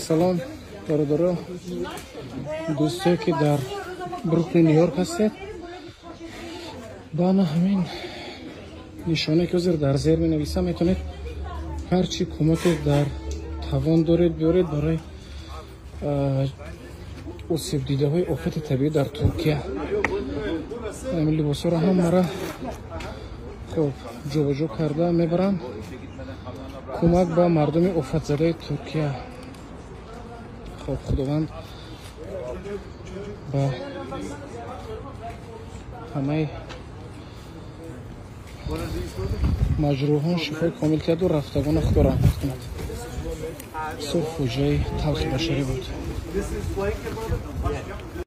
Салом, бародаро, дӯстое, ки дар Бруклин, Нью-Йорк ҳастед. Ба ана ҳамин нишонае, ки ҳозир дар зер менависам, метавонед ҳар чӣ кӯмаке дар тавон доред, биёред барои осебдидаҳои офати табиӣ дар Туркия. Ҳамин либосҳоро ҳамара хуб ҷобаҷо карда мебаранд. Кӯмак ба мардуми офатзадаи Туркия. Хоб, Худованд ба ҳамаи маҷрӯҳон шифои комил диҳаду рафтагона Худо раҳмат кунад. Бисёр фоҷиаи талхи башарӣ буд. This is blanket, brother? Yeah.